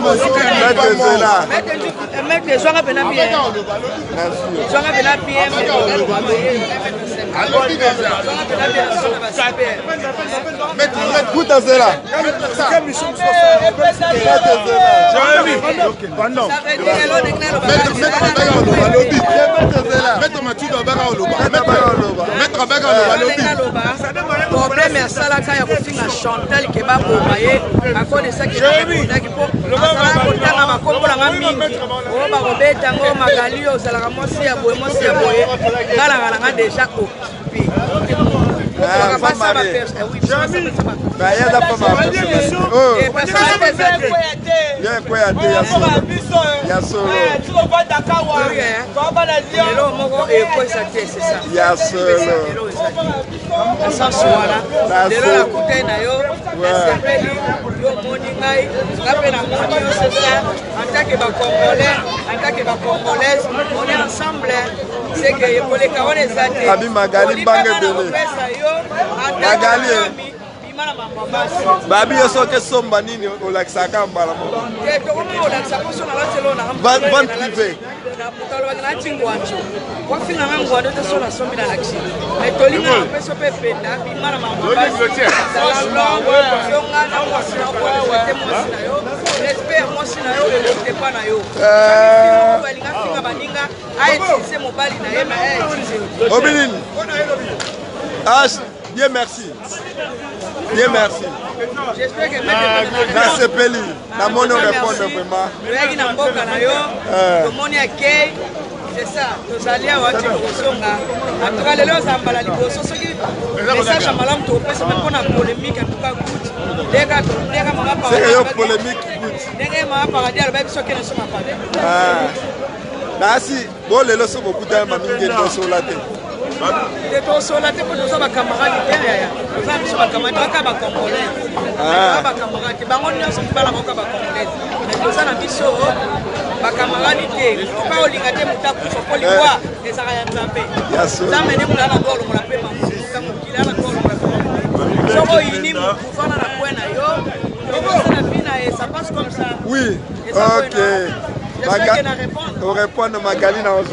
Maître Zela. Maître zwanga pena bien. Zwanga pena bien. Kuta Zela. Problème asalaka ya kofinga Chantal ke baboma ye akonesaki po azalaka kotanga bakombo na nga mingi oyo bakobeta yango Magali oyo ozalaka mwasi ya boye, mwasi ya boye. Nga nanga nanga déjà occupé. Lelo moko ekwesa te, c'est ça. Ya solo. Sens wana lelo nakutani na yo, nasepeli. Yo omoni ngai, nga mpe namoni yo, c'est ça. En tant que Bacongolais, en tant que Bacongolaise, on est ensemble. C'est que ekoleka wana eza te. Abi Magali mbanga ebele. Kopesa yo. Magali. Bima na mambo basi. Babi, yo soki esomba nini, olakisaka mbala moko. Te, tokomi olakisa poso na latelo na Vente privée. Moto alobaki nati ngwanzo, wafinganga ngwando te. So nasombi, nalakisi, mais tolinga napeso mpe penda. Bima na mambo basi, zala longue, zonga na mwasi na yo, po respecte mwasi na yo. Respect ya mwasi na yo elokite pa na yo. Balinga finga baninga, autiliser mobali na ye, mais autiliser yo te. Obi nini? Ah, bien, merci, bien, merci. J'espère que maître Nasepeli, namoni orépondre vraiment. Toyaki na mboka na yo, tomoni akei, c'est ça. Tozali awa ti kozonga. En tout cas lelo oza mbala liboso. Soki message ya malamu tokopesa me mpona polémique, en tout cas good. Ndeka ndeka mama. Seke yo polémique good. Ndenge mama Paradis alobaki biso okende so mapade. Nasi bo lelo so bokutana mamingi, ndosola te. Te, tosola te mpo toza bacamarade te. Yaya, toza biso bacamarade toaka Bacongolais, toza bacamarade te. Bango nyonso mibala baoka Bacongolais, mais toza na biso bacamarade te. Motu olinga te, motu akufa mpo liwa ezalaka ya Nzambe. Nzambe nde moto ana kolongola mpe mamuta mokili, ana kolongola mpe mamuta. Soki oyini motu, fana na kwe na yo, okosala vi na ye, ça passe comme ça. Oui, ok. J'espère que na répondre. Orépondre Magali na.